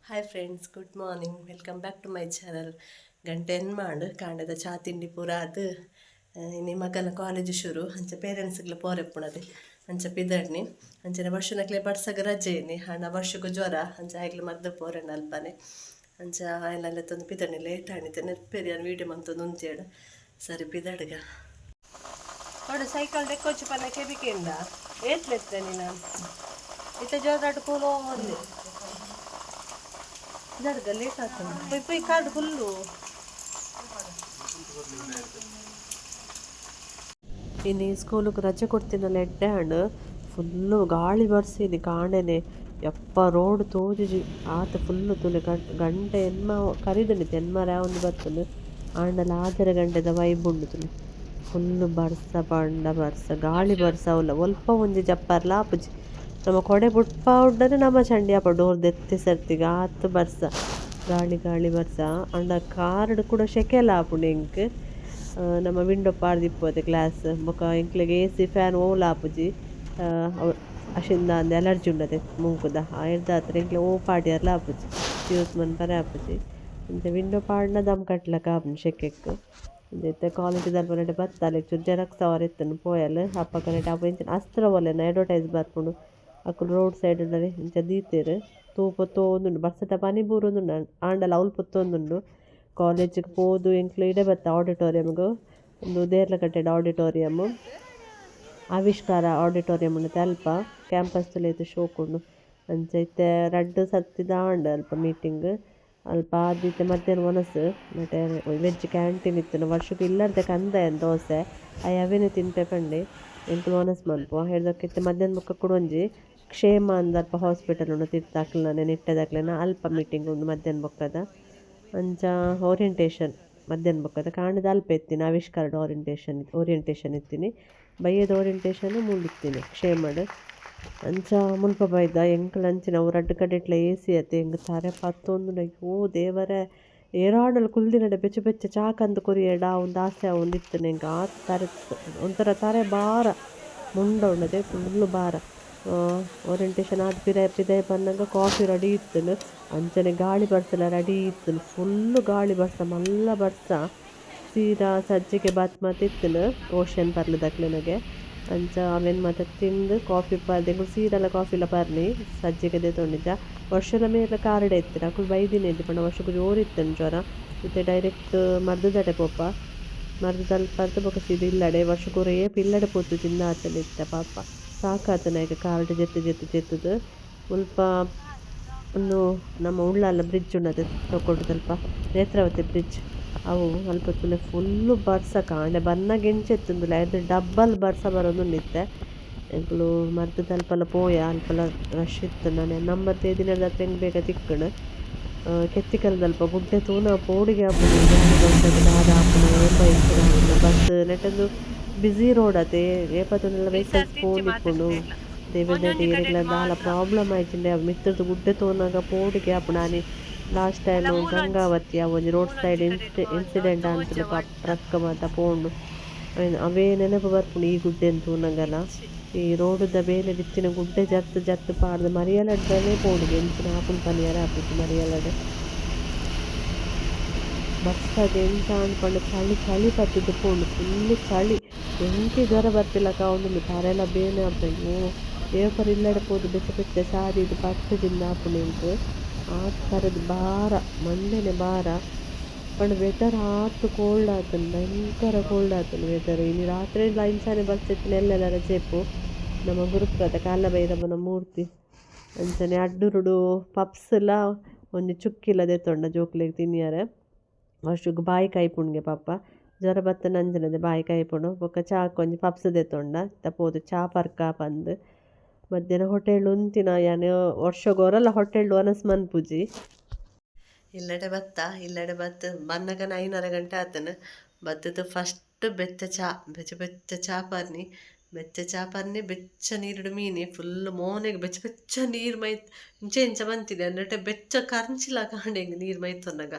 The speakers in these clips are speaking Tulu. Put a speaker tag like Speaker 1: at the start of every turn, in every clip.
Speaker 1: Hi friends, good morning, welcome back to my channel. ಗಂಟೆ ಎನ್ಮಾಂಡ್. ಕಾಂಡೆದ ಚಾ ತಿಂಡಿ ಪೂರ ಆದ್ ಇನಿ ಮಗನ ಕಾಲೇಜ್ ಶುರು. ಅಂಚ ಪೇರೆಂಟ್ಸ್ಗ್ಲ ಪೋರೆಪ್ಪುಣದೆ ಅಂಚ ಪಿದಡ್ನಿ. ಅಂಚನೆ ವರ್ಷನಕ್ಲೆ ಬರ್ಸಗ ರಜೆ ಇನಿ. ಆಂಡ ವರ್ಷಕ್ಕೂ ಜ್ವರ, ಅಂಚ ಆಯ್ಗ್ಲ ಮದ್ದು ಪೋರೆಂಡ ಅಲ್ಪನೆ. ಅಂಚ ಆಯ್ನಲ್ಲ ತಂದು ಪಿದಡ್ನಿ. ಲೇಟ್ ಆಣಿತೆ ನೆರ್ಪೇರಿ ಯಾನ್ ವೀಡಿಯೋ ಮಂತೊಂದು ಉಂತೇಡು. ಸರಿ, ಪಿದಡ್ಗ. ನೋಡು, ಸೈಕಲ್ ಡೆಕ್ಕೋಚು ಪನ್ನ ಕೆಬಿಕೆಂಡ ಏತ್ಲೆತ್ತೆ ನೀನು. ಇತ್ತ ಜೋರಾಟ ಕೂಲೋ ಒಂದೆ ಪಿದಡ್ಗ, ಲೇಟ್ ಆಗ್ತದೆ. ಪೊಯ್ ಪೊಯ್, ಕಾರ್ಡ್ ಫುಲ್ಲು. ಇನ್ನು ಸ್ಕೂಲಿಗೆ ರಜೆ ಕೊಡ್ತೀನಲ್ಲ, ಎಡ್ಡೆ ಆಂಡ್. ಫುಲ್ಲು ಗಾಳಿ ಬರ್ಸಿನಿ ಕಾಂಡೆನೆ. ಯಪ್ಪ, ರೋಡ್ ತೋಜುಜಿ, ಆತ ಫುಲ್ಲು. ತೂಲೆ, ಗಂಟೆ ಎನ್ಮ ಕರಿದುಂಡಿತ್ತು, ಎನ್ಮರೆ ಆವೊಂದು ಬತ್ತುಂಡು. ಆಂಡಲ ಆಜರೆ ಗಂಟೆದ ವೈಬ್ ಉಂಡು ತೂಲೆ. ಫುಲ್ಲು ಬರ್ಸ ಪಂಡ ಬರ್ಸ, ಗಾಳಿ ಬರ್ಸ. ಉಲ್ಲ ಒಲ್ಪ ಒಂಜಿ ಜಪ್ಪರ್ಲ ಆಪುಜಿ. ನಮ ಕೊಡೆ ಬುಡ್ಪಾವುಡ್ಡನೆ ನಮ ಚಂಡಿ ಆಪ ಡೋರ್ ದೆತ್ತಿ ಸರ್ತಿಗ್, ಆತ್ ಬರ್ಸ, ಗಾಳಿ ಗಾಳಿ ಬರ್ಸ. ಆಂಡ ಕಾರ್ಡ್ ಕೂಡ ಶೆಕೆಲ ಆಪುಂಡು ಎಂಕ್. ನಮ ವಿಂಡೋ ಪಾಡ್ದಿಪ್ಪುವತೆ ಗ್ಲಾಸ್. ಬೊಕ ಎಂಕ್ಲೆಗ್ ಎಸಿ ಫ್ಯಾನ್ ಓಲ ಆಪುಜಿ. ಅವು ಅಶಿಂದ ಅಂದ್ ಅಲರ್ಜಿ ಉಂಡತೆ ಮೂಂಕುದ. ಆಯಿರ್ದಾತ್ರ ಎಂಕ್ಲೆ ಓ ಪಾಡ್ಯರ್ಲ ಆಪುಜಿ, ಯೂಸ್ ಮನ್ಪರೆ ಆಪುಜಿ. ಅಂಚ ವಿಂಡೋ ಪಾಡ್ಂಡ ದಮ್ ಕಟ್ಲಕ ಆಪುಂಡು ಶೆಕೆಕ್. ಇತ್ತೆ ಕಾಲೇಜ್ ದಲ್ಪ ಬತ್ತಲೆ ಚೂರು ಜೆರಾಕ್ಸ್ ಅವರ್ ಇತ್ತುಂಡು, ಪೋಯಲ್. ಅಪಗನೆಟ್ ಅವು ಎಂಚಿನ ಅಸ್ತ್ರ ಒಲೆನ ಅಡ್ವರ್ಟೈಸ್ ಬರ್ಪುಂಡು. ಅಕುಲು ರೋಡ್ ಸೈಡ್ ಇಂಚ ದೀತೆರ್. ತೂ ಪೊತ್ತೊಂದುಂಡು. ಬರ್ಸದ ಪನಿ ಬೂರೊಂದುಂಡು, ಆಂಡಲ ಅವ್ಲು ಪೊತ್ತೊಂದುಂಡು. ಕಾಲೇಜಿಗ್ ಪೋದು ಎಂಕ್ಲು ಇಡೆ ಬತ್ತ ಆಡಿಟೋರಿಯಮ್ಗ್. ಉಂದು ದೇರ್ಲಕಟ್ಟೆಡ್ ಆಡಿಟೋರಿಯಮ್, ಆವಿಷ್ಕಾರ ಆಡಿಟೋರಿಯಮ್ ಉಂಡು ಅಲ್ಪ. ಕ್ಯಾಂಪಸ್ ಏತ್ ಶೋಕುಂಡು. ಅಂಚ ಇತ್ತೆ ರಡ್ಡ್ ಸರ್ತಿ ಆಂಡ್ ಅಲ್ಪ ಮೀಟಿಂಗ್. ಅಲ್ಪ ಆದ್ ಇತ್ತೆ ಮಧ್ಯಾಹ್ನ ವನಸ್ ನೆಟೆ ವೆಜ್ ಕ್ಯಾಂಟೀನ್ ಇತ್ತುಂಡು. ವರ್ಷಗ್ ಇಲ್ಲರ್ದೆ ಕಂದಾಯನ್ ದೋಸೆ, ಆಯೆ ಅವೆನೆ ತಿನ್ಪೆ ಪಂಡೆ. ಎಂಕುಲು ವನಸ್ ಮನ್ಪುವ. ಐರ್ದೊಕ ಇತ್ತೆ ಮಧ್ಯಾಹ್ನ ಬೊಕ್ಕ ಕುಡೊಂಜಿ ಕ್ಷೇಮ ಅಂದ್ ಅಲ್ಪ ಹಾಸ್ಪಿಟಲ್ ಉಂಡು ತಿರ್ತ್, ಅಕ್ಲ್ನ ನಿಟ್ಟೆದಕ್ಲೆನ ಅಲ್ಪ ಮೀಟಿಂಗ್ ಉಂಡು ಮಧ್ಯಾಹ್ನ ಬೊಕ್ಕದ. ಅಂಚ ಓರಿಯಂಟೇಷನ್ ಮಧ್ಯಾಹ್ನ ಬೊಕ್ಕದ. ಕಾಂಡೆದ ಅಲ್ಪ ಇತ್ತಿನ ಆವಿಷ್ಕಾರಡ್ ಓರಿಯಂಟೇಷನ್ ಓರಿಯಂಟೇಷನ್ ಇತ್ತಿನಿ. ಬಯ್ಯದ ಓರಿಯಂಟೇಷನ್ ಮೂಲು ಇತ್ತಿನಿ ಕ್ಷೇಮಡ್. ಅಂಚ ಮುಲ್ಪ ಬೈದ. ಎಂಕುಲು ಅಂಚಿನ ಅವು ರಡ್ಡ್ ಕಡೆಟ್ಲ ಎಸಿ ಅತೆ. ಎಂಕ್ ತರೆ ಪತ್ತೊಂದುಂಡು. ಅಯ್ಯೋ ದೇವರೇ, ಏರಾಂಡಲ ಕುಲ್ದಿನಡೆ ಬೆಚ್ಚ ಬೆಚ್ಚ ಚಾ ಕಂದು ಕೊರಿಯೆಡ ಉಂದು ಆಸೆ ಆವೊಂದಿತ್ತುಂಡು ಎಂಕ್. ಆತ್ ತರೆ, ಒಂಥರ ತರೆ ಭಾರ ಮುಂಡ ಉಂಡತೆ, ಫುಲ್ಲು ಭಾರ. ಓರಿಯಂಟೇಷನ್ ಆದ್ ಪಿರ ಪಿದಯಿ ಬನ್ನಗ ಕಾಫಿ ರೆಡಿ ಇತ್ತುಂಡು. ಅಂಚನೆ ಗಾಳಿ ಬರ್ಸಲ ರೆಡಿ ಇತ್ತುಂಡು. ಫುಲ್ಲು ಗಾಳಿ ಬರ್ಸ, ಮಲ್ಲ ಬರ್ಸ. ಸೀರಾ ಸಜ್ಜಿಗೆ ಬಾತ್ ಮಾತ ಇತ್ತುಂಡು ಓಷನ್ ಪರ್ಲದಕ್ಲೆನಗೆ. ಅಂಚ ಅವೆನ್ ಮಾತ ತಿಂದು, ಕಾಫಿ ಪರ್ದ್, ಎಂಕುಲು ಸೀರಾಲ ಕಾಫಿಲ ಪರ್ನಿ, ಸಜ್ಜಿಗೆ ದೆತೊಂಡಿಜ್ಜ. ವರ್ಷದ ಮೇರ್ಲ ಕಾರ್ ಇತ್ತಿರ. ಅಕುಲು ಬೈದಿನ ಇಜ್ಜಿ ಪಂಡ ವರ್ಷಗ್ ಜೋರು ಇತ್ತುಂಡು ಜ್ವರ. ಇತ್ತೆ ಡೈರೆಕ್ಟ್ ಮರ್ದದಡೆ ಪೋಪ. ಮರ್ದ್ ಬೊಕ ಸೀದಾ ಇಲ್ಲಡೆ. ವರ್ಷಗ್ ಒರ ಏಪ ಇಲ್ಲಡೆ ಪೋತುಜಿಂದ್ ಆತುಂಡು ಇತ್ತೆ. ಪಾಪ, ಸಾಕಾತುಂಡು ಐಕ್ ಕಾರ್ಡ್ ಜೆತ್ತ್ ಜೆತ್ತ್ ಜೆತ್ತುದು. ಮುಲ್ಪ ಉಂದು ನಮ್ಮ ಉಳ್ಳಾಲ ಬ್ರಿಡ್ಜ್ ಉಂಡತೆ ತೊಕ್ಕೊಟ್ಟುದಲ್ಪ, ನೇತ್ರಾವತಿ ಬ್ರಿಡ್ಜ್ ಅವು. ಅಲ್ಪ ತೂಲೆ, ಫುಲ್ಲು ಬರ್ಸ. ಕಾಂಡೆ ಬನ್ನಗ ಎಂಚ ಇತ್ತುಂದುಲ, ಐರ್ದ್ ಡಬ್ಬಲ್ ಬರ್ಸ ಬರೊಂದುಂಡು ಇತ್ತೆ. ಎಂಕುಲು ಮರ್ದದಲ್ಪಲ ಪೋಯ. ಅಲ್ಪಲ ರಶ್ ಇತ್ತುಂಡು. ನಂಬರ್ ತೇದಿನದಾತ್ರ ಎಂಕ್ ಬೇಗ ತಿಕ್ಕುಂಡು. ಕೆತ್ತಿಕಲ್ದಲ್ಪ ಗುಡ್ಡೆ ತೂನ ಪೋಡಿಗೆ ಆಪುಂಡು. ಗಾಳಿ ಬರ್ಸಗ್ ದಾದ ಆಪುಂಡು ಏಪ, ಎಂಚಿನ ಆಪುಂಡು ಬಸ್ ನೆಟೊಂದು. ಬಿಸಿ ರೋಡ್ ಅತೆ, ಏಪ ತೂಂಡಲ ವೆಹಿಕಲ್ಸ್ ಪೋವೊಂದಿಪ್ಪುಂಡು. ದೇವೆರ್ದಯೆಟ್ ಏರೆಗ್ಲ ದಾಲ ಪ್ರಾಬ್ಲಮ್ ಆಯಿಜಿಂಡ. ಮಿತ್ತುರ್ದು ಗುಡ್ಡೆ ತೂನಗ ಪೋಡಿಗೆ ಆಪುಂಡು. ಆನಿ ಲಾಸ್ಟ್ ಟೈಮ್ ಗಂಗಾವತಿ ಆ ಒಂಜಿ ರೋಡ್ ಸೈಡ್ ಇನ್ಸಿಡೆಂಟ್ ಆಂತುಂಡು ಪಾಪ, ಟ್ರಕ್ ಮಾತ ಪೋಂಡು. ಐನ್ ಅವೇ ನೆನಪು ಬರ್ಪುಂಡು ಈ ಗುಡ್ಡೆನ್ ತೂನಗಲ. ಈ ರೋಡುದ ಬೇಲೆಡ್ ಇತ್ತಿನ ಗುಡ್ಡೆ ಜತ್ತ್ ಜತ್ತ್ ಪಾಡ್ದ್ ಮರಿಯಲಡ್ದನೆ ಪೋಡಿಗೆ. ಎಂಚಿನ ಆಪುಂಡು ಪನಿಯರೆ ಆಪುಜಿ ಮರಿಯಲಡ್. ಬರ್ಸಗ್ ಎಂಚ ಆಂಡ್ ಪಂಡ, ಚಳಿ ಚಳಿ ಪತ್ತುದು ಪೋಂಡು, ಫುಲ್ಲು ಚಳಿ. ಎಂಕೆ ಜ್ವರ ಬರ್ಪಿಲಕ ಆವೊಂದುಂಡು, ತರೆಲ ಬೇನೆ ಆಪುಂಡು. ಅಯ್ಯೋ, ಏಪರ ಇಲ್ಲಡೆ ಪೋದು ಬೆಚ್ಚ ಬೆಚ್ಚ ಚಾ ದೀದ್ ಪರ್ತುಜಿಂದ್ ಆಪುಂಡು ಎಂಕ್. ಆತ್ ತರದ ಭಾರ, ಮಂಡೆನೆ ಭಾರ. ಪಂಡ ವೆದರ್ ಆತ್ ಕೋಲ್ಡ್ ಆತುಂಡು, ಭಯಂಕರ ಕೋಲ್ಡ್ ಆತುಂಡು ವೆದರ್. ಇನಿ ರಾತ್ರೆಲ ಇಂಚಾನೆ ಬರ್ಸ ಇತ್ತಿನ. ಎಲ್ಲೆಲ ರಜೆ ಇಪ್ಪು. ನಮ್ಮ ಗುರುಪುರದ ಕಾಲಭೈರವನ ಮೂರ್ತಿ. ಅಂಚನೆ ಅಡ್ಡೂರುಡು ಪಪ್ಸ್ ಲ ಒಂಜಿ ಚುಕ್ಕಿಲ ದೆತೊಂಡ ಜೋಕ್ಲೆಗ್ ತಿನಿಯರೆ. ವರ್ಷಗ್ ಬಾಯಿ ಕೈಪುಂಡ್ಗೆ ಪಾಪ, ಜ್ವರ ಬತ್ತುಂಡ ಅಂಚನೆ ಬಾಯಿ ಕೈಪುಂಡು. ಬೊಕ ಚಾಕ್ ಒಂಜಿ ಪಪ್ಸ್ ದೆತೊಂಡ. ಇತ್ತೆ ಪೋದು ಚಾ ಪರ್ಕ ಪಂದ್. ಮಧ್ಯಾಹ್ನ ಹೋಟೆಲ್ ಉಂತಿನ. ಯಾನ್ ವರ್ಷಗ್ ಒರಲ ಹೋಟೆಲ್ ವನಸ್ ಮನ್ಪುಜಿ. ಇಲ್ಲಡೆ ಬತ್ತ. ಇಲ್ಲಡೆ ಬತ್ತು ಬನ್ನಗನ 5:30 ಗಂಟೆ ಆತನ. ಬತ್ತದ ಫಸ್ಟ್ ಬೆಚ್ಚ ಚಾ, ಬೆಚ್ಚ ಬೆಚ್ಚ ಚಾ ಪರ್ನಿ. ಬೆಚ್ಚ ಚಾ ಪರ್ನಿ, ಬೆಚ್ಚ ನೀರುಡು ಮೀನಿ. ಫುಲ್ ಮೋನೆಗೆ ಬೆಚ್ಚ ಬೆಚ್ಚ ನೀರು ಮೈತ್ ಇಂಚ ಇಂಚ ಬಂತಿದೆ. ನೆಟೆ ಬೆಚ್ಚ ಕರ್ಂಚಿಲ ಕಾಂಡೆ ನೀರು ಮೈತೊನ್ನಗ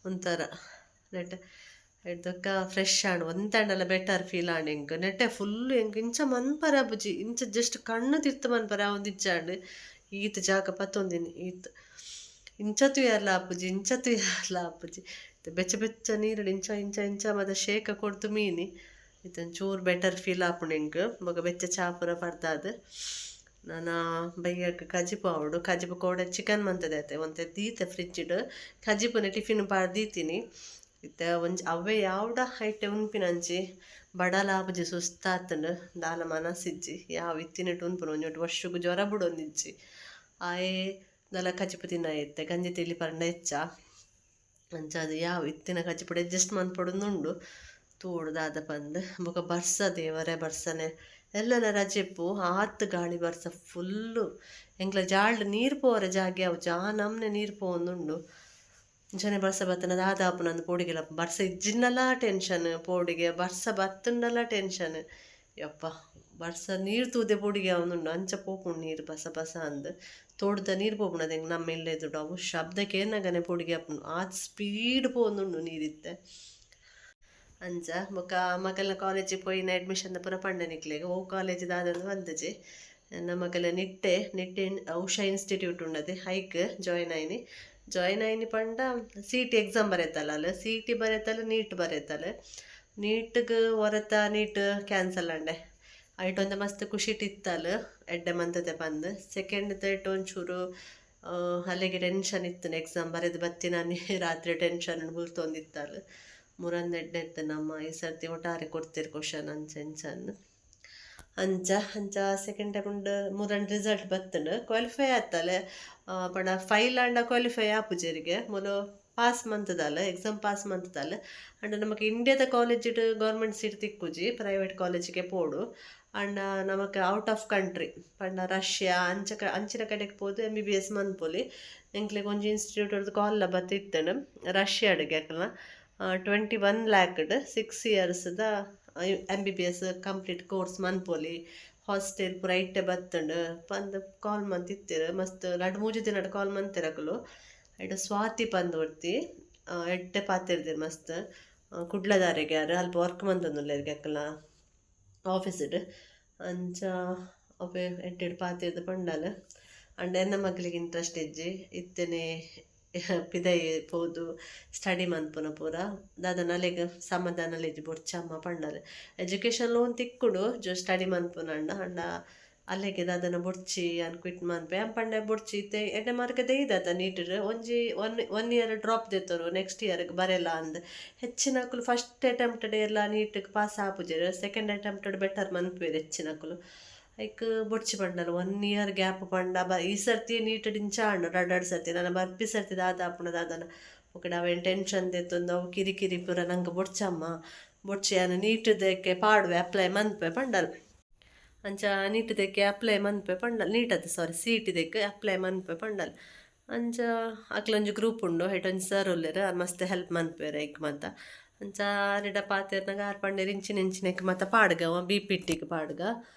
Speaker 1: ಒಂಥರ. ನೆಟೆ ಎಡ್ದೊಕ್ಕ ಫ್ರೆಶ್ ಆಂಡ್. ಒಂತಂಡಲ ಬೆಟರ್ ಫೀಲ್ ಆಂಡ್ ಎಂಕ್. ನೆಟೆ ಫುಲ್ ಎಂಕ್ ಇಂಚ ಮನ್ಪರೆ ಆಪುಜಿ. ಇಂಚ ಜಸ್ಟ್ ಕಣ್ಣು ತಿರ್ತ್ ಮನ್ಪರೆ ಆವೊಂದಿಜ್ಜಾಂಡ್. ಈತ್ ಜಾಗ ಪತ್ತೊಂದಿನಿ ಈತ್. ಇಂಚ ತೂಯರ್ಲ ಆಪುಜಿ, ಇಂಚ ತೂಯರ್ಲ ಆಪುಜಿ. ಬೆಚ್ಚ ಬೆಚ್ಚ ನೀರುಡು ಇಂಚ ಇಂಚ ಇಂಚ ಮದ ಶೇಕ ಕೊರ್ದು ಮೀನಿ. ಇತ್ತೆ ಒಂಚೂರು ಬೆಟರ್ ಫೀಲ್ ಆಪುಂಡು ಎಂಕ್. ಬೊಕ ಬೆಚ್ಚ ಚಾ ಪೂರ ಪರ್ದಾದ್. ನನ ಬಯ್ಯಗ್ ಕಜಿಪು ಆವೊಡು. ಕಜಿಪು ಕೋಡೆ ಚಿಕನ್ ಮಂತದೆ ಅತೆ ಒಂತೆ ದೀತೆ ಫ್ರಿಜ್ಡ್. ಕಜಿಪುನೆ ಟಿಫಿನ್ ಪಾಡ್ ದೀತಿನಿ. ಇತ್ತೆ ಒಂಜಿ ಅವ್ವೆ ಯಾವ್ಡ ಐಟೆ ಉನ್ಪಿನಂಚಿ ಬಡಲ ಆಪುಜಿ, ಸುಸ್ತಾತುಂಡು. ದಾಲ ಮನಸ್ಸಿಜ್ಜಿ. ಯಾವ ಇತ್ತಿನೆಟ್ ಉನ್ಪುನು ಒಂಜೊಟ್ಟು ವರ್ಷಗು ಜ್ವರ ಬುಡೊಂದಿಜ್ಜಿ. ಆಯೆ ದಾಲ ಕಜಿಪು ತಿನ್ನಯ ಇತ್ತೆ ಗಂಜಿ ತೆಲಿ ಪರ್ಂಡ ಹೆಚ್ಚ. ಅಂಚಾದ್ ಯಾವ ಇತ್ತಿನ ಕಜಿಪುಡು ಅಡ್ಜಸ್ಟ್ ಮನ್ಪೊಡುಂದುಂಡು. ತೂವೊಡು ದಾದ ಪಂದ್. ಬೊಕ ಬರ್ಸ ದೇವರೆ ಬರ್ಸನೆ ಎಲ್ಲಲ ರಜೆಪ್ಪು ಆತ್ ಗಾಳಿ ಬರ್ಸ ಫುಲ್ಲು. ಎಂಕ್ಲ ಜಾಲ್ಡ್ ನೀರ್ ಪೋವರೆ ಜಾಗೆ ಆವುಜಿ ಆ ನಮ್ನೆ ನೀರ್ ಪೋವೊಂದುಂಡು. ಅಂಚನೆ ಬರ್ಸ ಬತ್ತುಂಡ ದಾದ ಆಪುನಂದ್ ಪೋಡಿಗೆಲ. ಬರ್ಸ ಇಜ್ಜಿಂಡಲ ಟೆನ್ಷನ್ ಪೋಡಿಗೆ, ಬರ್ಸ ಬತ್ತುಂಡಲ ಟೆನ್ಷನ್. ಯಪ್ಪ ಬರ್ಸ ನೀರ್ ತೂದೆ ಪೋಡಿಗೆ ಆವೊಂದುಂಡು. ಅಂಚ ಪೋಪುಂಡು ನೀರ್ ಬಸ ಬಸ ಅಂದ್. ತೋಡುದ ನೀರ್ ಪೋಪುಂಡು ಅದ್ ನಮ್ಮ ಇಲ್ಲ್ ಎದುರುಡು ಅವು ಶಬ್ದ ಕೇನ್ನಗನೆ ಪೋಡಿಗೆ ಆಪುಂಡು. ಆತ್ ಸ್ಪೀಡ್ ಪೋವೊಂದುಂಡು ನೀರ್ ಇತ್ತೆ. ಅಂಚ ಬೊಕ ಮಗಲ್ನ ಕಾಲೇಜಿಗ್ ಪೋಯಿನ ಅಡ್ಮಿಷನ್ ಪೂರ ಪಂಡೆ ನಿಕ್ಲೆಗ್. ಒವು ಕಾಲೇಜ್ ದಾದಂದ್ ಪಂತುಜಿ. ಎನ್ನ ಮಗಲ ನಿಟ್ಟೆ ನಿಟ್ಟೆ ಉಷಾ ಇನ್ಸ್ಟಿಟ್ಯೂಟ್ ಉಂಡತೆ ಐಕ್ ಜಾಯಿನ್ ಆಯಿನಿ. ಜಾಯಿನ್ ಆಯಿನಿ ಪಂಡ ಸಿ ಇ ಟಿ ಎಕ್ಸಾಮ್ ಬರೆತಲ್ ಆಲ್. ಸಿ ಇ ಟಿ ಬರೆತಲ್, ನೀಟ್ ಬರೆತಲ್. ನೀಟ್ಗ್ ಒರತ ನೀಟ್ ಕ್ಯಾನ್ಸಲ್ ಆಂಡೆ. ಐಟ್ ಒಂತೆ ಮಸ್ತ್ ಖುಷಿಟ್ ಇತ್ತಲ್ ಎಡ್ಡೆ ಮಂತುದೆ ಪಂದ್. ಸೆಕೆಂಡ್ ತರ್ಡ್ ಒಂಚೂರು ಅಲೆಗ್ ಟೆನ್ಷನ್ ಇತ್ತುಂಡು. ಎಕ್ಸಾಮ್ ಬರೆದ್ ಬತ್ತಿನಾನಿ ರಾತ್ರೆ ಟೆನ್ಷನ್ ಬುಲ್ತೊಂದಿತ್ತಲ್. ಮುರಂದ್ ಎಡ್ಡೆ ಇತ್ತುಂಡು ಅಮ್ಮ ಈ ಸರ್ತಿ ಒಟ್ಟಾರೆ ಕೊರ್ತೆರ್ ಕ್ವಶನ್ ಅಂಚ ಇಂಚ ಅಂದ್. ಅಂಚ ಅಂಚ ಸೆಕೆಂಡ್ ಟೈಮ್ ಮುರನ್ ರಿಸಲ್ಟ್ ಬತ್ತುಂಡು. ಕ್ವಾಲಿಫೈ ಆತಲ್. ಪಂಡ ಫೈಲ್ ಆಂಡ ಕ್ವಾಲಿಫೈ ಆಪುಜೆರಿಗೆ. ಮೂಲು ಪಾಸ್ ಮಂತುದಲ್, ಎಕ್ಸಾಮ್ ಪಾಸ್ ಮಂತುದಲ್. ಆಂಡ ನಮಕ್ ಇಂಡಿಯಾದ ಕಾಲೇಜಿಡ್ ಗವರ್ಮೆಂಟ್ ಸೀಟ್ ತಿಕ್ಕುಜಿ, ಪ್ರೈವೇಟ್ ಕಾಲೇಜಿಗೆ ಪೋಡು. ಆಂಡ ನಮಕ್ ಔಟ್ ಆಫ್ ಕಂಟ್ರಿ ಪಂಡ ರಷ್ಯಾ ಅಂಚ ಅಂಚಿನ ಕಡೆಕ್ ಪೋದು ಎಮ್ ಬಿ ಬಿ ಎಸ್ ಮನ್ಪೊಲಿ. ಎಂಕ್ಲೆಗ್ ಒಂಜಿ ಇನ್ಸ್ಟಿಟ್ಯೂಟ್ ಡ್ದು ಕಾಲ್ ಲ ಬತ್ತಿತ್ತುಂಡು ರಷ್ಯಾಡ್ ಅಕಲ್ನ 21 ಲ್ಯಾಕ್ ಡ್ 6 ಇಯರ್ಸ್ ದ ಎಂಬಿಬಿಎಸ್ ಕಂಪ್ಲೀಟ್ ಕೋರ್ಸ್ ಮನ್ಪೊಲಿ, ಹಾಸ್ಟೆಲ್ ಪೂರ ಐಟೆ ಬತ್ತುಂಡು ಪಂದ್ ಕಾಲ್ ಮಂತಿತ್ತೆರ್. ಮಸ್ತ್ ರಡ್ಡ್ ಮೂಜಿ ದಿನಡ್ ಕಾಲ್ ಮಂತೆರ್ ಅಕುಲು. ಐಟ್ ಸ್ವಾತಿ ಪಂದ್ ಒರ್ತಿ ಎಡ್ಡೆ ಪಾತೆರ್ದೆರ್ ಮಸ್ತ್. ಕುಡ್ಲದಾರೆಗ್ ಆರ್ ಅಲ್ಪ ವರ್ಕ್ ಮಂತೊಂದುಲ್ಲೆರ್ ಅಕಲ್ನ ಆಫೀಸ್ ಡ್. ಅಂಚ ಅವ್ವೆ ಎಡ್ಡೆಡ್ ಪಾತೆರ್ದ್ ಪಂಡಲ್. ಆಂಡ ಎನ್ನ ಮಗಲೆಗ್ ಇಂಟ್ರೆಸ್ಟ್ ಇಜ್ಜಿ. ಇತ್ತೆನೆ ಪಿದಯಿ ಪೋದು ಸ್ಟಡಿ ಮನ್ಪುನ ಪೂರ ದಾದನ ಅಲೆಗ್ ಸಮಾಧಾನಲ ಇಜ್ಜಿ, ಬೊಡ್ಚಮ್ಮ ಪಂಡಲ್. ಎಜುಕೇಶನ್ ಲೋನ್ ತಿಕ್ಕುಂಡು ಸ್ಟಡಿ ಮನ್ಪುನಂಡ. ಆಂಡ ಅಲೆಗ್ ದಾದನ ಬೊಡ್ಚಿ ಯಾನ್ ಕ್ವಿಟ್ ಮನ್ಪೆ ಯಾನ್ ಪಂಡೆ ಬೊಡ್ಚಿ. ಇತ್ತೆ ಎಡ್ಡೆ ಮಾರ್ಕ್ ದೈದತ ನೀಟ್ ಡ್ ಒಂಜಿ ಒನ್ ಒನ್ ಇಯರ್ ಡ್ರಾಪ್ ದೆತ್ತೊರು ನೆಕ್ಸ್ಟ್ ಇಯರ್ ಗ್ ಬರೆಲ ಅಂದ್. ಹೆಚ್ಚಿನಕುಲು ಫಸ್ಟ್ ಅಟೆಂಪ್ಟ್ ಡ್ ಏರ್ಲ ನೀಟ್ ಗ್ ಪಾಸ್ ಆಪುಜೆರ್. ಸೆಕೆಂಡ್ ಅಟೆಂಪ್ಟ್ ಡ್ ಬೆಟರ್ ಮನ್ಪುವೆರ್ ಹೆಚ್ಚಿನಕುಲು. ಐಕ್ ಬೊಡ್ಚಿ ಪಂಡಲ್. ಒನ್ ಇಯರ್ ಗ್ಯಾಪ್ ಪಂಡ ಈ ಸರ್ತಿ ನೀಟ್ ಡ್ ಇಂಚ ಆಂಡ್ ರಡ್ಡ್ ರಡ್ಡ್ ಸರ್ತಿ. ನನ ಬರ್ಪಿ ಸರ್ತಿ ದಾದ ಆಪುಂಡ ದಾದನ. ಬೊಕ ಅವೆನ್ ಟೆನ್ಷನ್ ದೆತ್ತೊಂದು ಅವು ಕಿರಿ ಕಿರಿ ಪೂರ ನಂಕ್ ಬೊಡ್ಚಮ್ಮ ಬೊಡ್ಚಿ, ಯಾನ್ ನೀಟ್ ದಕ್ಕೆ ಪಾಡುವೆ, ಅಪ್ಲೈ ಮನ್ಪುವೆ ಪಂಡಲ್. ಅಂಚ ನೀಟ್ ದಕ್ಕೆ ಅಪ್ಲೈ ಮನ್ಪುವೆ ಪಂಡಲ್. ನೀಟ್ ಅತ್ತ್, ಸಾರಿ, ಸಿ ಇ ಟಿ ದಕ್ಕೆ ಅಪ್ಲೈ ಮನ್ಪುವೆ ಪಂಡಲ್. ಅಂಚ ಅಕ್ಲೊಂಜಿ ಗ್ರೂಪ್ ಉಂಡು, ಐಟ್ ಒಂಜಿ ಸರ್ ಉಲ್ಲೆರ್, ಆರ್ ಮಸ್ತ್ ಹೆಲ್ಪ್ ಮನ್ಪುವೆರ್ ಐಕ್ ಮಾತ. ಅಂಚ ಆರೆಡ ಪಾತೆರ್ನಗ ಆರ್ ಪಂಡೆರ್ ಇಂಚಿನ ಇಂಚಿನಕ್ ಮಾತ ಪಾಡ್ಗ, ಬಿ ಪಿ ಟಿ ಗ್ ಪಾಡ್ಗ,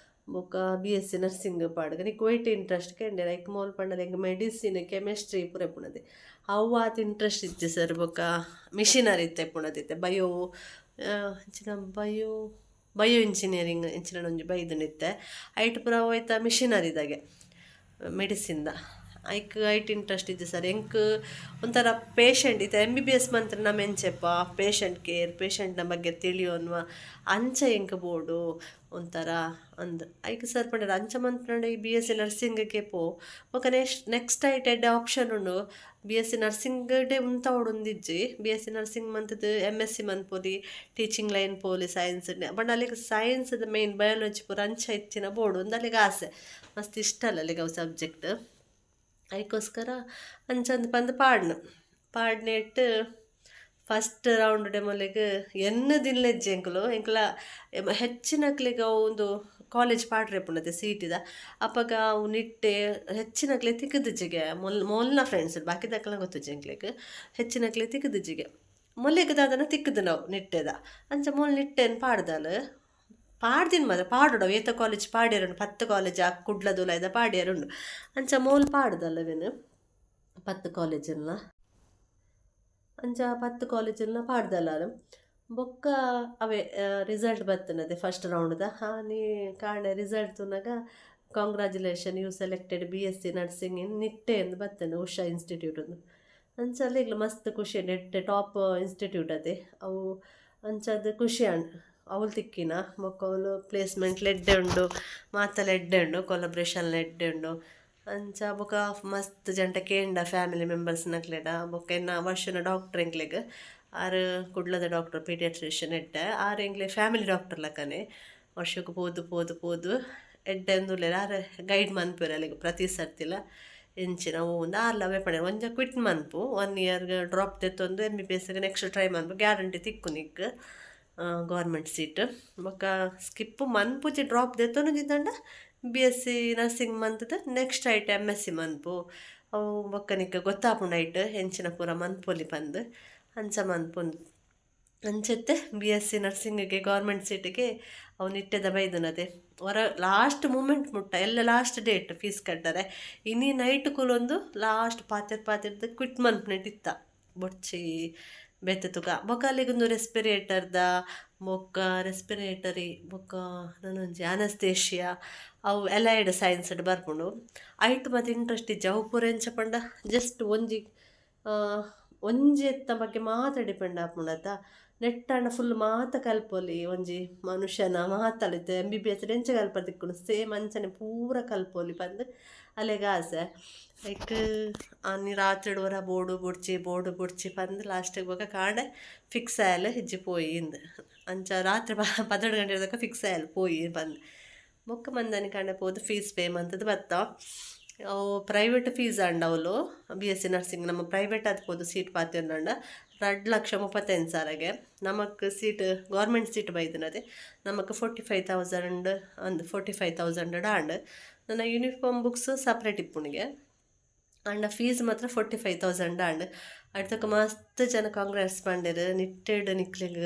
Speaker 1: ಬೊಕ ಬಿ ಎಸ್ ಸಿ ನರ್ಸಿಂಗ್ ಪಾಡ್ಗ, ನಿಕ್ಕ್ ಒಯ್ಟ್ ಇಂಟ್ರೆಸ್ಟ್ ಕೇಂಡೆರ್. ಐಕ್ ಮೋಲ್ ಪಂಡಲ್ ಎಂಕ್ ಮೆಡಿಸಿನ್ ಕೆಮಿಸ್ಟ್ರಿ ಪೂರ ಇಪ್ಪುನದೆ ಅವು ಆತ್ ಇಂಟ್ರೆಸ್ಟ್ ಇಜ್ಜಿ ಸರ್. ಬೊಕ ಮಿಷಿನರಿ ಇತ್ತೆ ಇಪ್ಪುನದಿತ್ತೆ ಬಯೋ ಇಂಚಿನ ಬಯೋ ಬಯೋ ಇಂಜಿನಿಯರಿಂಗ್ ಇಂಚಿನ ಒಂಜಿ ಬೈದ್ಂಡ್ ಇತ್ತೆ. ಐಟ್ ಪೂರ ಅವು ಐತ ಮಿಷಿನರಿದಾಗೆ ಮೆಡಿಸಿನ್ ದ ಐಕ್ ಐಟ್ ಇಂಟ್ರೆಸ್ಟ್ ಇಜ್ಜಿ ಸರ್. ಎಂಕ್ ಒಂಥರ ಪೇಷಂಟ್ ಇತ್ತೆ ಎಮ್ ಬಿ ಬಿ ಎಸ್ ಮಂತ್ಂಡ ನಮ ಎಂಚೆಪ್ಪ ಪೇಷಂಟ್ ಕೇರ್, ಪೇಷಂಟ್ನ ಬಗ್ಗೆ ತಿಳಿಯೊನ್ವ, ಅಂಚ ಎಂಕ್ ಬೋಡು ಒಂಥರ ಅಂದ್. ಐಕ್ ಸರ್ ಪಂಡೆರ್ ಅಂಚ ಮನ್ಪುನಂಡ ಈ ಬಿ ಎಸ್ ಸಿ ನರ್ಸಿಂಗ್ ಗೆ ಪೋ. ಬೊಕ ನೆಕ್ಸ್ಟ್ ನೆಕ್ಸ್ಟ್ ಐಟ್ ಎಡ್ಡೆ ಆಪ್ಷನ್ ಉಂಡು. ಬಿ ಎಸ್ ಸಿ ನರ್ಸಿಂಗ್ ಡೇ ಉಂತಾವೊಡುಂದಿಜ್ಜಿ. ಬಿ ಎಸ್ ಸಿ ನರ್ಸಿಂಗ್ ಮಂತುದು ಎಮ್ ಎಸ್ ಸಿ ಮನ್ಪೊಲಿ, ಟೀಚಿಂಗ್ ಲೈನ್ ಪೋಲಿ ಸೈನ್ಸ್. ಪಂಡ ಅಲೆಗ್ ಸೈನ್ಸ್ ದ ಮೈನ್ ಬಯಾಲಜಿ ಪೂರ ಅಂಚ ಇತ್ತಿನ ಬೋಡು ಉಂದು ಅಲೆಗ್ ಆಸೆ. ಮಸ್ತ್ ಇಷ್ಟ ಅಲೆಗ್ ಅವು ಸಬ್ಜೆಕ್ಟ್. ಐಕೋಸ್ಕರ ಅಂಚಂದ್ ಪಂದ್ ಪಾಡ್ನ ಪಾಡ್ನೆಟ್ ಫಸ್ಟ್ ರೌಂಡ್ ಡೆಮೊಲೆಗ್ ಎನ್ನ್ ದಿನ್ಲೆಜ್ಜಿ ಎಂಕುಲು. ಎಂಕ್ಲ ಹೆಚ್ಚಿನಕ್ಲೆಗ್ ಅವು ಉಂದು ಕಾಲೇಜ್ ಪಾಡ್ರೆ ಇಪ್ಪುಂಡತೆ ಸಿ ಇ ಟಿ ದ. ಅಪಗ ಅವು ನಿಟ್ಟೆ ಹೆಚ್ಚಿನಕ್ಲೆ ತಿಕ್ಕುದಿಜ್ಜಿಗೆ. ಮೊಲ್ ಮೊಲ್ನ ಫ್ರೆಂಡ್ಸ್ ಬಾಕಿದಕಲ್ನ ಗೊತ್ತುಜ್ಜಿ ಎಂಕ್ಲೆಗ್. ಹೆಚ್ಚಿನಕ್ಲೆ ತಿಕ್ಕುದಿಜ್ಜಿಗೆ. ಮೊಲೆಗ್ ದಾದನ ತಿಕ್ಕುದುಂಡು ಅವು ನಿಟ್ಟೆದ. ಅಂಚ ಮೋಲ್ ನಿಟ್ಟೆನ್ ಪಾಡ್ದಲ್. ಪಾಡ್ದಿನ ಮಾತ್ರ ಪಾಡೊಡು ಅವು ಏತ ಕಾಲೇಜ್ ಪಾಡ್ಯೆರುಂಡು, 10 ಕಾಲೇಜ್ ಆ ಕುಡ್ಲದ ಉಲಾಯಿದ ಪಾಡ್ಯೆರುಂಡು. ಅಂಚ ಮೋಲ್ ಪಾಡ್ದಲ್ ಅವೆನ್ 10 ಕಾಲೇಜನ್ನ. ಅಂಚ 10 ಕಾಲೇಜನ್ನ ಪಾಡ್ದಲ್ ಆಲ್. ಬೊಕ್ಕ ಅವೇ ರಿಸಲ್ಟ್ ಬತ್ತುಂಡತೆ ಫಸ್ಟ್ ರೌಂಡ್ದ. ಆನಿ ಕಾಂಡೆ ರಿಸಲ್ಟ್ ತೂನಗ Congratulation, you selected B.Sc nursing in Nitte ಇಂದ್ ಬತ್ತುಂಡು ಉಷಾ ಇನ್ಸ್ಟಿಟ್ಯೂಟ್ ಇಂದ್. ಅಂಚ ಅಲ್ಲೆಗ್ಲ ಮಸ್ತ್ ಖುಷಿ ನೆಟ್ ಟಾಪ್ ಇನ್ಸ್ಟಿಟ್ಯೂಟ್ ಅತೆ ಅವು. ಅಂಚಾದ್ ಖುಷಿ ಆಂಡ್ ಅವ್ಲು ತಿಕ್ಕಿನ. ಬೊಕ ಅವ್ಲು ಪ್ಲೇಸ್ಮೆಂಟ್ ಲ ಎಡ್ಡೆ ಉಂಡು, ಮಾತಲ ಎಡ್ಡೆ ಉಂಡು, ಕೊಲಬ್ರೇಷನ್ ಲ ಎಡ್ಡೆ ಉಂಡು. ಅಂಚ ಬೊಕ ಮಸ್ತ್ ಜನಟ ಕೇಂಡ, ಫ್ಯಾಮಿಲಿ ಮೆಂಬರ್ಸ್ ನಕ್ಲೆಡ. ಬೊಕ ಎನ್ನ ವರ್ಷನ ಡಾಕ್ಟರ್ ಎಂಕ್ಲೆಗ್ ಆರ್ ಕುಡ್ಲದ ಡಾಕ್ಟರ್, ಪೀಡಿಯಾಟ್ರಿಷಿಯನ್ ಎಡ್ಡೆ. ಆರ್ ಎಂಕ್ಲೆ ಫ್ಯಾಮಿಲಿ ಡಾಕ್ಟರ್ ಲಕ್ಕನೆ. ವರ್ಷಗ್ ಪೋದು ಪೋದು ಪೋದು ಎಡ್ಡೆ ಉಲ್ಲೆರ್. ಆರ್ ಗೈಡ್ ಮನ್ಪುವೆರ್ ಅಲೆಗ್ ಪ್ರತಿ ಸರ್ತಿಲ ಎಂಚಿನ ಒವು ಆರ್ಲ ಅವೇ ಪಂಡೆರ್, ಒಂಜ ಕ್ವಿಟ್ ಮನ್ಪು, ಒನ್ ಇಯರ್ ಡ್ರಾಪ್ ದೆತ್ತೊಂದು ಎಂಬಿಬಿಎಸ್ ನೆಕ್ಸ್ಟ್ ಟ್ರೈ ಮನ್ಪು, ಗ್ಯಾರಂಟಿ ತಿಕ್ಕು ನಿಕ್ಕ್ ಗೌರ್ಮೆಂಟ್ ಸೀಟ್. ಬೊಕ ಸ್ಕಿಪ್ ಮನ್ಪುಜಿ, ಡ್ರಾಪ್ ದೆತ್ತೊನುಜಿಂದಾಂಡ ಬಿಎಸ್ಸಿ ನರ್ಸಿಂಗ್ ಮಂತುದು ನೆಕ್ಸ್ಟ್ ಐಟ್ ಎಮ್ಎಸ್ಸಿ ಮನ್ಪು, ಅವು ಬೊಕ್ಕ ನಿಕ್ಕ್ ಗೊತ್ತಾಪುಂಡು ಐಟ್ ಎಂಚಿನ ಪೂರ ಮನ್ಪೊಲಿ ಪಂದ್. ಅಂಚ ಮನ್ಪುಂದು ಅಂಚೆತ್ತೆ ಬಿಎಸ್ಸಿ ನರ್ಸಿಂಗ್ಗೆ ಗೌರ್ಮೆಂಟ್ ಸೀಟಿಗೆ ಅವು ನಿಟ್ಟೆದ ಬೈದನತೆ. ಒರ ಲಾಸ್ಟ್ ಮೂಮೆಂಟ್ ಮುಟ್ಟ ಎಲ್ಲ ಲಾಸ್ಟ್ ಡೇಟ್ ಫೀಸ್ ಕಟ್ಟರೆ. ಇನಿ ನೈಟ್ ಕುಲೊಂದು ಲಾಸ್ಟ್ ಪಾತೆರ್ ಪಾತೆರ್ದ್ ಕ್ವಿಟ್ ಮನ್ಪುನೆಟ್ ಇತ್ತ, ಬೊಡ್ಚಿ ಬೇತೆ ತುಕ. ಬೊಕ ಅಲೆಗೊಂದು ರೆಸ್ಪಿರೇಟರ್ದ ಬೊಕ್ಕ ರೆಸ್ಪಿರೇಟರಿ ಬೊಕ್ಕ ನನೊಂಜಿ ಅನಸ್ತೇಷಿಯಾ, ಅವು ಅಲೈಡ್ ಸೈನ್ಸ್ಡ್ ಬರ್ಪುಂಡು. ಐಟ್ ಮಾತ ಇಂಟ್ರೆಸ್ಟ್ ಇಜ್ಜಿ. ಅವು ಪೂರ ಎಂಚ ಪಂಡ ಜಸ್ಟ್ ಒಂಜಿ ಒಂಜೆತ್ತ ಬಗ್ಗೆ ಮಾತ್ರ ಡಿಪೆಂಡ್ ಆಪುಂಡತ. ನೆಟ್ಟಾಂಡ ಫುಲ್ ಮಾತ ಕಲ್ಪೊಲಿ, ಒಂಜಿ ಮನುಷ್ಯನ ಮಾತಲ. ಇತ್ತೆ ಎಂಬಿಬಿಎಸ್ ಎಂಚ ಕಲ್ಪರೆ ತಿಕ್ಕುಂಡು, ಸೇಮ್ ಅಂಚನೆ ಪೂರ ಕಲ್ಪೊಲಿ ಪಂದ್ ಅಲೆಗ್ ಆಸೆ. ಐಕ್ ಆನಿ ರಾತ್ರಿಡ್ ಒರ ಬೋಡು ಬೊಡ್ಚಿ, ಬೋಡು ಬೊಡ್ಚಿ ಪಂದ್ ಲಾಸ್ಟಿಗೆ ಬೊಕ ಕಾಂಡೆ ಫಿಕ್ಸ್ ಆಯಲ್, ಇಜ್ಜಿ ಪೋಯಿ ಇಂದ್. ಅಂಚ ರಾತ್ರಿ 12 ಗಂಟೆ ತನಕ ಫಿಕ್ಸ್ ಆಯಲ್ ಪೋಯಿ ಪಂದ್. ಬೊಕ್ಕ ಮಂದಾನಿ ಕಾಂಡೆ ಪೋದು ಫೀಸ್ ಪೇ ಮಂತುದು ಬತ್ತ. ಅವು ಪ್ರೈವೇಟ್ ಫೀಸ್ ಆಂಡ ಅವ್ಲು. ಬಿಎಸ್ಸಿ ನರ್ಸಿಂಗ್ ನಮ್ಮ ಪ್ರೈವೇಟ್ ಆದ್ ಪೋದು ಸೀಟ್ ಪಾತೆರ್ನಂಡ 2,35,000ಗೆ. ನಮಕ್ ಸೀಟ್ ಗೌರ್ಮೆಂಟ್ ಸೀಟ್ ಬೈದಿನತೆ, ನಮಕ್ 45,000 ಅಂದ್, 45,000 ಆಂಡ್. ನನ ಯೂನಿಫಾರ್ಮ್, ಬುಕ್ಸ್ ಸಪ್ರೇಟ್ ಇಪ್ಪುನಿಗೆ. ಆಂಡ ಫೀಸ್ ಮಾತ್ರ 45,000 ಆಂಡ್. ಅಡ್ತಕ್ಕ ಮಸ್ತ್ ಜನ ಕಾಂಗ್ರಾಟ್ಸ್ ಪಂಡೆರ್ ನಿಟ್ಟೆಡ್ ನಿಕ್ಲೆಗ್.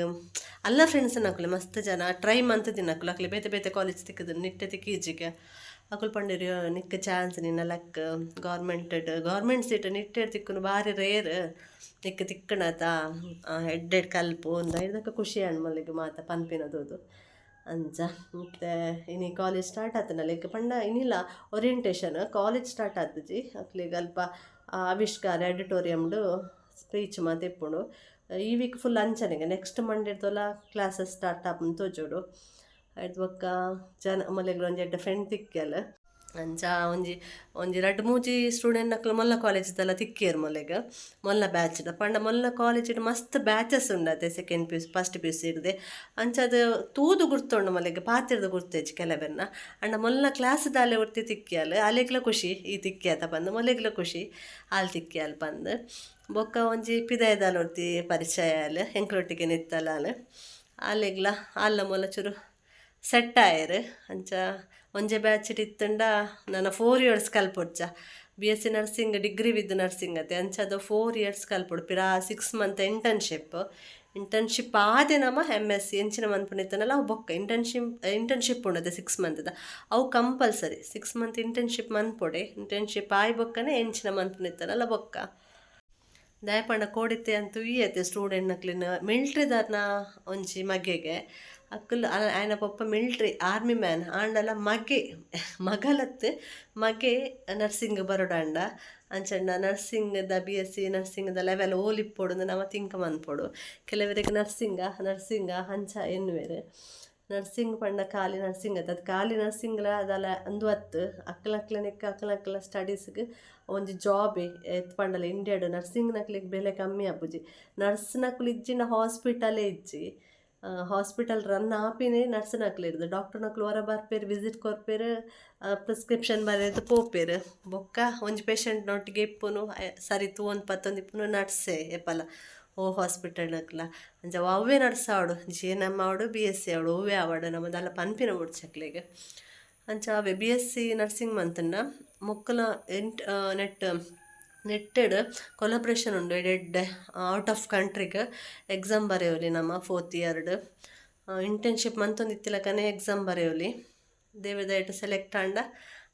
Speaker 1: ಅಲ್ಲ ಫ್ರೆಂಡ್ಸ್ ನಕುಲು ಮಸ್ತ್ ಜನ ಟ್ರೈ ಮಂತುದಿನಕುಲು, ಅಕ್ಲೆ ಬೇತೆ ಬೇತೆ ಕಾಲೇಜ್ ತಿಕ್ಕುದು, ನಿಟ್ಟೆ ತಿಕ್ಕಿಜಿಗೆ. ಅಕುಲು ಪಂಡೆರ್, ನಿಕ್ಕ್ ಚಾನ್ಸ್, ನಿನ್ನ ಲಕ್, ಗೌರ್ಮೆಂಟ್ ಗೌರ್ಮೆಂಟ್ ಸೀಟ್ ನಿಟ್ಟೆಡ್ ತಿಕ್ಕುನು ಬಾರಿ ರೇರ್, ನಿಕ್ಕ್ ತಿಕ್ಕಣತ, ಎಡ್ಡೆಡ್ ಕಲ್ಪು ಅಂದ್. ಐದಕ್ಕೆ ಖುಷಿ ಆಂಡ್ ಮಲ್ಲಿಗೆ ಮಾತ ಪನ್ಪಿನ ತೂದು. ಅಂಚ ಮತ್ತೆ ಇನಿ ಕಾಲೇಜ್ ಸ್ಟಾರ್ಟ್ ಆತುಂಡಲ್ಲ ಇಕ್ ಪಂಡ ಇನಿಲ ಓರಿಯಂಟೇಷನ್, ಕಾಲೇಜ್ ಸ್ಟಾರ್ಟ್ ಆತುಜಿ. ಅಕ್ಲೆಗ್ ಅಲ್ಪ ಆವಿಷ್ಕಾರ ಆಡಿಟೋರಿಯಮ್ಡು ಸ್ಪೀಚ್ ಮಾತ ಇಪ್ಪುಂಡು. ಈ ವೀಕ್ ಫುಲ್ ಅಂಚನೆಗೆ, ನೆಕ್ಸ್ಟ್ ಮಂಡೇ ಕ್ಲಾಸಸ್ ಸ್ಟಾರ್ಟ್ ಆಪುಂಡು ತೋಜೋಡು. ಐಡ್ದ್ ಬೊಕ್ಕ ಜನ ಮೊಲೆಗ್ ಒಂಜಿ ಎಡ್ಡೆ ಫ್ರೆಂಡ್ ತಿಕ್ಕ್ಯಲ್. ಅಂಚ ಒಂಜಿ ಒಂಜಿ ರಡ್ಡ್ ಮೂಜಿ ಸ್ಟೂಡೆಂಟ್ ನಕುಲು ಮೊಲ್ಲ ಕಾಲೇಜ್ದೆಲ್ಲ ತಿಕ್ಕಿಯೆರ್ ಮೊಲೆಗ್, ಮೊಲ್ಲ ಬ್ಯಾಚ್ದ. ಪಂಡ ಮೊಲ್ಲ ಕಾಲೇಜಿಡ್ ಮಸ್ತ್ ಬ್ಯಾಚಸ್ ಉಂಡತೆ, ಸೆಕೆಂಡ್ ಪಿಯುಸಿ, ಫಸ್ಟ್ ಪಿಯುಸಿ ಇರ್ದೆ. ಅಂಚಾದ್ ತೂದು ಗುರ್ತುಂಡು ಮೊಲೆಗ್, ಪಾತೆರ್ದ್ ಗುರ್ತಿಜ್ಜಿ ಕೆಲವೆರ್ನ. ಆಂಡ ಮೊಲ್ಲ ಕ್ಲಾಸ್ದಾಲೆ ಒರ್ತಿ ತಿಕ್ಕಿಯಲ್, ಅಲೆಗ್ಲ ಖುಷಿ ಈ ತಿಕ್ಕಿಯತ ಪಂದ್, ಮೊಲೆಗ್ಲ ಖುಷಿ ಆಲ್ ತಿಕ್ಕಿಯಲ್ ಪಂದ್. ಬೊಕ್ಕ ಒಂಜಿ ಪಿದಾಯ್ದಾಲ್ ಒರ್ತಿ ಪರಿಚಯ ಆಲ್, ಎಂಕ್ಲೊಟ್ಟಿಗೆ ಇತ್ತಲ್ ಆಲ್. ಆಲೆಗ್ಲ ಆಲ್ಲ ಮೊಲ ಚೂರು ಸೆಟ್ ಆಯೆರ್. ಅಂಚ ಒಂಜೆ ಬ್ಯಾಚ್ ಇತ್ತುಂಡ ನನ 4 ಇಯರ್ಸ್ ಕಲ್ಪೊಡ್ಚ. BSc nursing degree with nursing ಅತೆ, ಅಂಚಾದ್ 4 ಇಯರ್ಸ್ ಕಲ್ಪೊಡು. ಪಿರ 6 ಮಂತ್ ಇಂಟರ್ನ್ಶಿಪ್. ಇಂಟರ್ನ್ಶಿಪ್ ಆದೆ ನಮ ಎಮ್ಎಸ್ಸಿ ಎಂಚಿನ ಮನ್ಪುನಿತ್ತನಲ್ಲ ಅವು ಬೊಕ್ಕ. ಇಂಟರ್ನ್ಶಿಪ್ ಇಂಟರ್ನ್ಶಿಪ್ ಉಂಡತೆ 6 ಮಂತ್ದ, ಅವು ಕಂಪಲ್ಸರಿ. 6 ಮಂತ್ ಇಂಟರ್ನ್ಶಿಪ್ ಮನ್ಪೊಡೆ. ಇಂಟರ್ನ್ಶಿಪ್ ಆಯಿ ಬೊಕ್ಕನೆ ಎಂಚಿನ ಮನ್ಪುನಿತ್ತನಲ್ಲ ಬೊಕ್ಕ. ದಾಯೆ ಪಂಡ ಕೋಡಿತ್ತೆ ಅಂತು ಈ ಸ್ಟೂಡೆಂಟ್ ನಕ್ಲಿನ ಮಿಲ್ಟ್ರಿದಾರ್ನ ಒಂಜಿ ಮಗೆಗೆ ಅಕ್ಕುಲು. ಆಯನ ಪೊಪ್ಪ ಮಿಲ್ಟ್ರಿ ಆರ್ಮಿ ಮ್ಯಾನ್ ಆಂಡಲ ಮಗೆ, ಮಗಲತ್ತು ಮಗೆ ನರ್ಸಿಂಗ್ ಬರೊಡಾಂಡ ಅಂಚಂಡ ನರ್ಸಿಂಗ್ದ ಬಿಎಸ್ಸಿ ನರ್ಸಿಂಗ್ದ ಲೆವೆಲ್ ಓಲ್ ಇಪ್ಪೊಡು ನಮ ತಿಂಕ್ ಮನ್ಪೊಡು. ಕೆಲವರಿಗೆ ನರ್ಸಿಂಗ ನರ್ಸಿಂಗ ಅಂಚ ಎನ್ನುವೆರ್. ನರ್ಸಿಂಗ್ ಪಂಡ ಖಾಲಿ ನರ್ಸಿಂಗ್ ಅತ್ತ, ಅದು ಖಾಲಿ ನರ್ಸಿಂಗ್ಲ ದಾಲ ಅಂದು ಅತ್ತು. ಅಕ್ಲಕ್ಲೆನೆಕ್ ಅಕ್ಲಕ್ಲ ಸ್ಟಡೀಸ್ಗ್ ಒಂಜಿ ಜಾಬ್ ಏತ್ ಪಂಡಲ ಇಂಡಿಯಾಡ್ ನರ್ಸಿಂಗ್ ನಕ್ಲೆಗ್ ಬೆಲೆ ಕಮ್ಮಿ ಆಪುಜಿ. ನರ್ಸ್ ನಕುಲು ಇಜ್ಜಿಂಡ ಹಾಸ್ಪಿಟಲೇ ಇಜ್ಜಿ. ಹಾಸ್ಪಿಟಲ್ ರನ್ ಆಪಿನೇ ನರ್ಸ್ ನಕ್ಲೆರ್ದ್. ಡಾಕ್ಟರ್ ನಕುಲು ಒರ ಬರ್ಪೆರ್, ವಿಸಿಟ್ ಕೊರ್ಪೆರ್, ಪ್ರಿಸ್ಕ್ರಿಪ್ಷನ್ ಬರೆದು ಪೋಪೆರ್. ಬೊಕ್ಕ ಒಂಜಿ ಪೇಷಂಟ್ ನೊಟ್ಟಿಗೆ ಇಪ್ಪುನು, ಸರಿ ತೂವೊಂದು ಪತ್ತೊಂದು ಇಪ್ಪುನು ನರ್ಸೇ ಏಪಲ ಓ ಹಾಸ್ಪಿಟಲ್. ಅಂಚ ಅವ್ವೇ ನರ್ಸ್ ಆವಡು, ಜಿಎನ್ಎಮ್ ಆವಡು, ಬಿಎಸ್ಸಿ ಆವಡು, ಒವ್ವೇ ಆವಡ್, ನಮ ದಾಲ ಪನ್ಪಿನ ಬೊಡ್ಚಿ ಅಕ್ಲೆಗ್. ಅಂಚ ಅವೇ ಬಿಎಸ್ಸಿ ನರ್ಸಿಂಗ್ ಮಂತುಂಡ ಮೊಕ್ಕುಲ ಎಂಟ್ ನೆಟ್ ನೆಟ್ಟೆಡ್ ಕೊಲಬ್ರೇಷನ್ ಉಂಡು ಎಡ್ಡೆ ಎಡ್ಡೆ ಔಟ್ ಆಫ್ ಕಂಟ್ರಿಗ್ ಎಕ್ಸಾಮ್ ಬರೆಯೊಲಿ. ನಮ್ಮ ಫೋರ್ತ್ ಇಯರ್ಡ್ ಇಂಟರ್ನ್ಶಿಪ್ ಮಂತೊಂದಿತ್ತಿಲಕನೆ ಎಕ್ಸಾಮ್ ಬರೆಯೊಲಿ. ದೇವೆರ್ ದಯೆಟ್ ಸೆಲೆಕ್ಟ್ ಆಂಡ.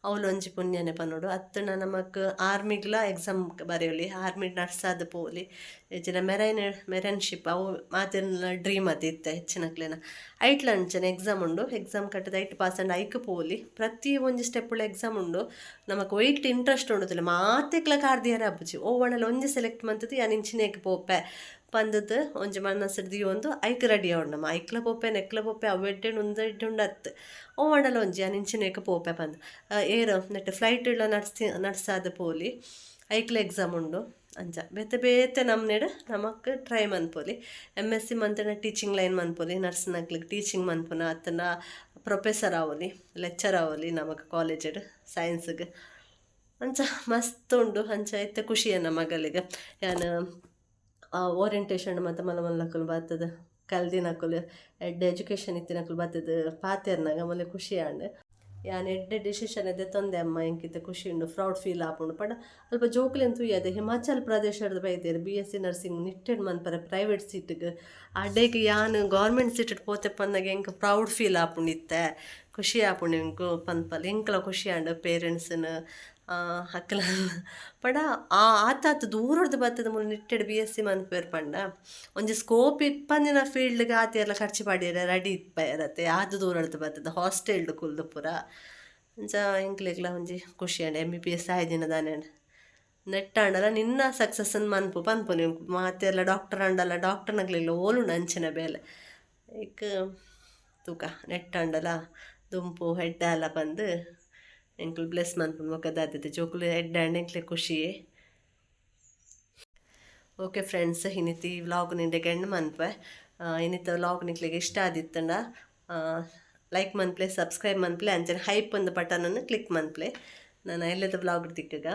Speaker 1: ಅವ್ಲೊಂಜಿ ಪುಣ್ಯನೆ ಪನೊಡು. ಅತ್ತುಂಡ ನಮಕ್ ಆರ್ಮಿಗ್ಲ ಎಕ್ಸಾಮ್ ಬರೆಯೊಲಿ, ಆರ್ಮಿ ನರ್ಸ್ ಆದ್ ಪೋವೊಲಿ. ಇಜ್ಜಿಂಡ ಮೆರೈನ್ ಮೆರೈನ್ ಶಿಪ್ ಅವು ಮಾತೆರ್ನ ಡ್ರೀಮ್ ಅತ್ ಇತ್ತೆ ಹೆಚ್ಚಿನಕ್ಲೆನ. ಐಟ್ಲ ಅಂಚನೆ ಎಕ್ಸಾಮ್ ಉಂಡು. ಎಕ್ಸಾಮ್ ಕಟ್ಟದ ಐಟ್ ಪಾಸ್ ಆಂಡ ಐಕ್ ಪೋವೊಲಿ. ಪ್ರತಿ ಒಂಜಿ ಸ್ಟೆಪ್ಪುಲ ಎಕ್ಸಾಮ್ ಉಂಡು. ನಮಕ್ ಒಯ್ಟ್ ಇಂಟ್ರೆಸ್ಟ್ ಉಂಡು ಮಾತೆಕ್ಲ ಕಾರ್ ದೀಯರೆ ಆಪುಜಿ. ಒವ್ವಣಲ ಒಂಜಿ ಸೆಲೆಕ್ಟ್ ಮಂತುದು ಯಾನ್ ಇಂಚಿನೇಕ್ ಪೋಪೆ ಪಂದುದು ಒಂಜಿ ಮನಸ್ಸುಡು ದೀವೊಂದು ಐಕ್ ರೆಡಿ ಆವೊಡು ನಮ. ಐಕ್ಲ ಪೋಪೆ ನೆಕ್ಲ ಪೋಪೆ ಅವು ಎಡ್ಡೆ ಉಂಡು ಉಂದು ಎಡ್ಡೆ ಉಂಡು ಅತ್ತ್. ಒವ್ವಾಂಡಲ ಒಂಜಿ ಯಾನ್ ಇಂಚಿನೇಕ್ ಪೋಪೆ ಪಂದ್. ಏರ್ ನೆಟ್ ಫ್ಲೈಟ್ ಲ ನರ್ಸ್ ನರ್ಸ್ ಆದ್ ಪೋಲಿ. ಐಕ್ಲ ಎಕ್ಸಾಮ್ ಉಂಡು. ಅಂಚ ಬೇತೆ ಬೇತೆ ನಮ್ನೆಡ್ ನಮಕ್ ಟ್ರೈ ಮನ್ಪೊಲಿ. ಎಮ್ ಎಸ್ ಸಿ ಮಂತ್ಂಡ ಟೀಚಿಂಗ್ ಲೈನ್ ಮನ್ಪೊಲಿ. ನರ್ಸ್ನಕ್ಲೆಗ್ ಟೀಚಿಂಗ್ ಮನ್ಪುನ ಅತ್ತುಂಡ ಪ್ರೊಫೆಸರ್ ಆವೊಲಿ, ಲೆಕ್ಚರ್ ಆವೊಲಿ ನಮಕ್ ಕಾಲೇಜಿಡ್ ಸೈನ್ಸ್ಗ್. ಅಂಚ ಮಸ್ತ್ ಉಂಡು. ಅಂಚ ಇತ್ತೆ ಖುಷಿ ಎನ್ನ ಮಗಲೆಗ್. ಯಾನ್ ಓರಿಯಂಟೇಷನ್ ಮಾತ ಮಲ್ಲ ಮಲ್ಲಕುಲು ಬತ್ತುದು ಕಲ್ದಿನಕುಲು ಎಡ್ಡೆ ಎಜುಕೇಷನ್ ಇತ್ತಿನಕುಲು ಬತ್ತುದು ಪಾತೆರ್ನಗ ಮಲ್ಲ ಖುಷಿ ಆಂಡ್. ಯಾನ್ ಎಡ್ಡೆ ಡಿಸಿಷನ್ ದೆತ್ತೊಂದೆ ಅಮ್ಮ, ಎಂಕ್ ಇತ್ತೆ ಖುಷಿ ಉಂಡು, ಪ್ರೌಡ್ ಫೀಲ್ ಆಪುಂಡು ಪಂಡ ಅಲ್ಪ ಜೋಕುಲೆನ್ ತೂಯೆರೆ ಹಿಮಾಚಲ್ ಪ್ರದೇಶಡ್ದ್ ಬೈದೆರ್ ಬಿ ಎಸ್ ಸಿ ನರ್ಸಿಂಗ್ ನಿಟ್ಟೆಡ್ ಮನ್ಪರೆ ಪ್ರೈವೇಟ್ ಸೀಟ್ಗ್. ಅಡೆಗ್ ಯಾನ್ ಗೌರ್ಮೆಂಟ್ ಸೀಟ್ಡ್ ಪೋತೆ ಪನ್ನಗ ಎಂಕ್ ಪ್ರೌಡ್ ಫೀಲ್ ಆಪುಂಡು ಇತ್ತೆ. ಖುಷಿ ಆಪುಂಡು ಎಂಕ್ ಪನ್ಪಲ್. ಎಂಕ್ಲ ಖುಷಿ ಆಂಡ್ ಪೇರೆಂಟ್ಸ್ನ ಅಕ್ಲ ಪಂಡ ಆ ಆತಾತ್ ದೂರಡ್ದ್ ಬತ್ತುದು ಮೂಲು ನಿಟ್ಟೆಡ್ ಬಿ ಎಸ್ ಸಿ ಮನ್ಪುವೆರ್ ಪಂಡ ಒಂಜಿ ಸ್ಕೋಪ್ ಇಪ್ಪಂದಿನ ಫೀಲ್ಡ್ಗ್ ಆತೆರ್ಲ ಖರ್ಚು ಪಾಡ್ಯೆರೆ ರೆಡಿ ಇಪ್ಪೆರತೆ ಆತ್ ದೂರಡ್ದ್ ಬತ್ತುದು ಹಾಸ್ಟೆಲ್ಡ್ ಕುಲ್ದು ಪೂರ. ಅಂಚ ಎಂಕ್ಲೆಗ್ಲ ಒಂಜಿ ಖುಷಿ ಆಂಡ್. ಎಮ್ ಬಿ ಬಿ ಎಸ್ ಆಯಿಜಿಂಡ ದಾನೆ ಆಂಡ್. ನೆಟ್ ಆಂಡಲ ನಿನ್ನ ಸಕ್ಸಸ್ನ್ ಮನ್ಪು ಪನ್ಪುನಿ ಮಾತೆರ್ಲ ಡಾಕ್ಟರ್ ಆಂಡಲ ಡಾಕ್ಟರ್ನಕ್ಲೆಗ್ಲ ಓಲುಂಡು ಅಂಚಿನ ಬೇಲೆ. ಐಕ್ ತೂಕ ನೆಟ್ ಆಂಡಲ ದುಂಪು ಎಡ್ಡೆ ಆಲ ಪಂದ್ ಎಂಕುಲು ಬ್ಲೆಸ್ ಮನ್ಪುನು ಬೊಕ ದಾದತೆ ಜೋಕುಲು ಎಡ್ಡೆ ಆಂಡ ಎಂಕ್ಲೆಗ್ ಖುಷಿಯೇ. ಓಕೆ ಫ್ರೆಂಡ್ಸ್, ಇನಿತ ಈ ವ್ಲಾಗ್ ಇಂಡೆಗ್ ಎಂಡ್ ಮನ್ಪೆ. ಇನಿತ ವ್ಲಾಗ್ ನಿಕ್ಲೆಗ್ ಇಷ್ಟ ಆದಿತ್ತುಂಡ ಲೈಕ್ ಮನ್ಪುಲೆ, ಸಬ್ಸ್ಕ್ರೈಬ್ ಮನ್ಪುಲೆ, ಅಂಚನೆ ಹೈಪ್ ಒಂದು ಬಟನ್ ಕ್ಲಿಕ್ ಮನ್ಪುಲೆ. ನನ ಎಲ್ಲದ ವ್ಲಾಗ್ ತಿಕ್ಕುಗ.